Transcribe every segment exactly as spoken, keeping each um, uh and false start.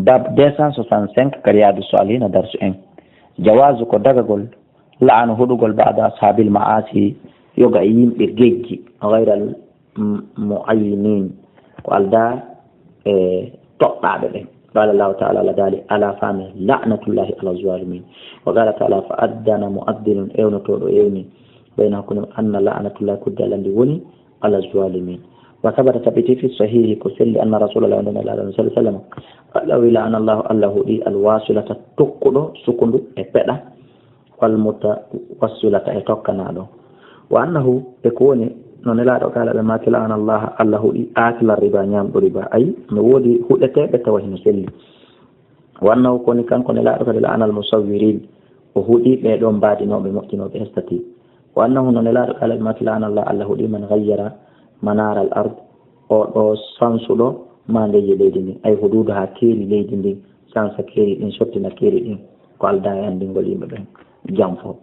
Bab deux cent soixante-cinq ka Riyadu Salihina, darsu en. Jawaazu, ko dagagol, la'anu, huɗugol, ba'da ashaabil ma'asi, yoga e yimɓe gejji, ghayral m-, mu'ayyinin, ko aldaa e toɗɗaaɓe ɓen. Qala Allahu ta'ala, Allah daali, ala, faame, la'natullahi ala zalimin. Wa qala ta'ala, fa addana mu'addinun, ewnotooɗo ewni, bayna, hakkunde maɓɓe, anna la'natullahi, kuddi Allah ndi woni ala zalimin. Wa sabata, tabiti, fi sahihi, ko selli, anna Rasulallah, wonde Nelaaɗo sallallahu alaihi wasallam, qala, wi, la'ana Allahu, Allah huɗi, al wasilata, tokkuɗo sukundu e peɗa, wal mutawassilata, e tokkanaaɗo. Wa annahu, e ko woni no Nelaaɗo qala, ɓe maaki, la'ana Allah, Allah huɗi, akila riba, ñaamɗo riba. Ay, no woodi huɗeteeɓe tawa hino selli. Wa annahu, ko woni kanko Nelaaɗo kadi, la'ana al musawwirin, o huɗi ɓee ɗoo mbaadinooɓe, moƴƴinooɓe estati. Wa annahu, no Nelaaɗo qala, ɓe maaki, la'ana Allah, Allah huɗi, man ghayyara manara al ard, o ɗoo sansuɗo maandeeji leydi ndin, ay huduudaha, keeri leydi ndin, sansa keeri ɗin, sottina keeri ɗin, ko aldaa e anndingol yimɓe ɓen jam fof.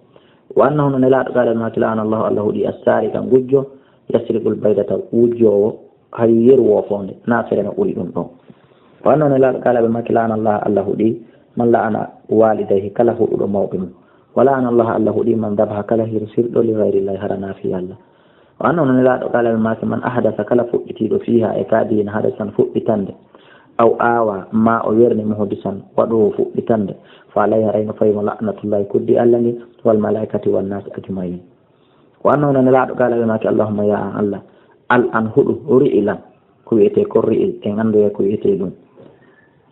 Wa annahu, no Nelaaɗo qala, ɓe maaki, la'ana Allahu, Allah huɗi, as-sariqa, gujjo, yasriqul baydata, wujjoowo, hay yeru woofoonde, na feere no ɓuri ɗum ɗon. Wa annahu, no Nelaaɗo qala, ɓe maaki, la'ana Allah, Allah huɗi, man la'ana walidayhi, kala huɗuɗo mawɓe mum. Wa la'ana Allah, Allah huɗi, man dabaha, kala hirsirɗo, li ghayrillahi, hara na fii Allah. Wa annahu, no Nelaaɗo qala, ɓe maaki, man ahdasa, kala fuɗɗitiiɗo, fiiha, e ka diina, hadasan, fuɗɗitande, aw awa, ma o werni, muhdisan, waɗoowo fuɗɗitande, fa alayhi, haray no fawi mo, la'natullahi, kuddi Allah ndi, wal malaikati wan nas ajmain. Wa annahu, no Nelaaɗo qala, ɓe maaki, Allahumma, ya an Allah, al an, huɗu, ri'ilan, ko wiyetee kon ri'il, en anndoya ko wiyetee ɗum.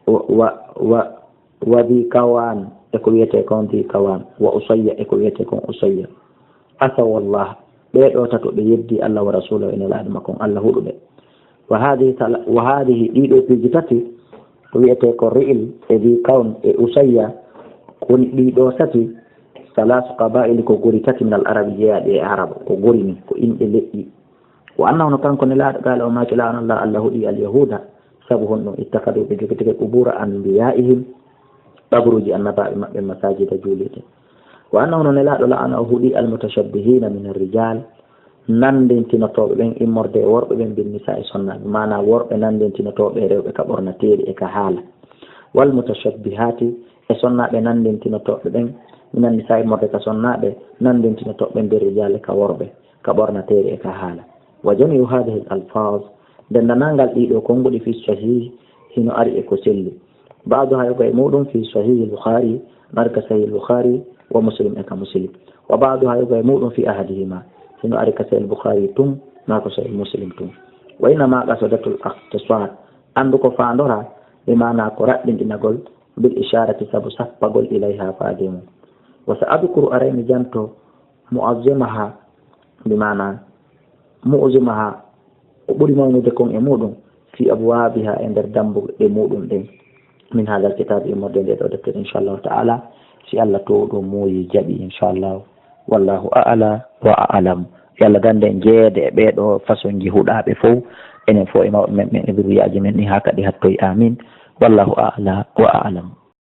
Wa, wa, wa, wa dhi kawan, e ko wiyetee kon dhi kawan, wa usayya, e ko wiyetee kon usayya. Asawallah, ɓee ɗoo tato ɓe yeddi Allah wa rasulahu, e Nelaaɗo makko on, Allah huɗu ɓe. Wa hadhihi tala-, wa hadhihi, ɗii ɗoo piiji tati, ko wiyetee ko ri'il, e dhi kawn, e usayya, ko woni ɗii ɗoo tati, salaasu qaba'il, ko gori tati, min al arabi, jeyaaɗi e arabo, ko gori ni, ko inɗe leƴƴi. Wa annahu, no kanko Nelaaɗo, qala, o maaki, la'ana Allah, Allah huɗi, al yahuda, sabu honɗum, ittakhadu, ɓe jogitike, qubura anbiya'ihim, qaburuuji annabaaɓe maɓɓe, masajida, juulirde. Wa annahu, no Nelaaɗo, la'ana, o huɗi, al mutashabbihina min ar rijal, nanndintinotooɓe ɓen immorde e worɓe ɓen, bin nisaa, e sonnaaɓe, maanaa worɓe nanndintinotooɓe e rewɓe ka ɓornateeri e ka haala. Wal mutashabbihati, e sonnaaɓe nanndintinotooɓe ɓen, minan nisaa, immorde ka sonnaaɓe, nanndintinotooɓe ɓen, bir rijali, ka worɓe, ka ɓornateeri e ka haala. Wa jami'u hadhihi al alfaz, denndanangal ɗii ɗoo konnguɗi, fi sahih, hino ari e ko selli. Ba'duha, yoga e muɗum, fi sahih al Bukhari, no ari ka sahih al Bukhari, wa Muslim, e ka Muslim. Wa ba'duha, yoga e muɗum, fi ahadihima, hino ari ka sahih al Bukhari tun, maa ko sahih Muslim tun. Wa innama qasadatul ikhtisar, anndu ko faandoraa, bi maana ko raɓɓinɗinagol, bil isharati, sabu sappagol, ilayha, faade mum. Wa sa adkuru, aray mi janto, mu'azzimaha, bi maana mu'zimaha, ko ɓuri mawnude kon e muɗum, fi abwabiha, e nder dambuɗe muɗum ɗen, min hadha al kitab, immorde e nde ɗoo deftere, inchallahu ta'ala, si Allah toowɗo muuyi jaɓi, inchallahu. Wallahu a'la wa a'lam. Yo Allah danndu en jeyeede e ɓee ɗoo façonji huɗaaɓe fow, enen fow e mawɓe men ɓen e zurriyaaji men ɗin, haa kadi hattoy. Amin. Wallahu a'la wa a'lam.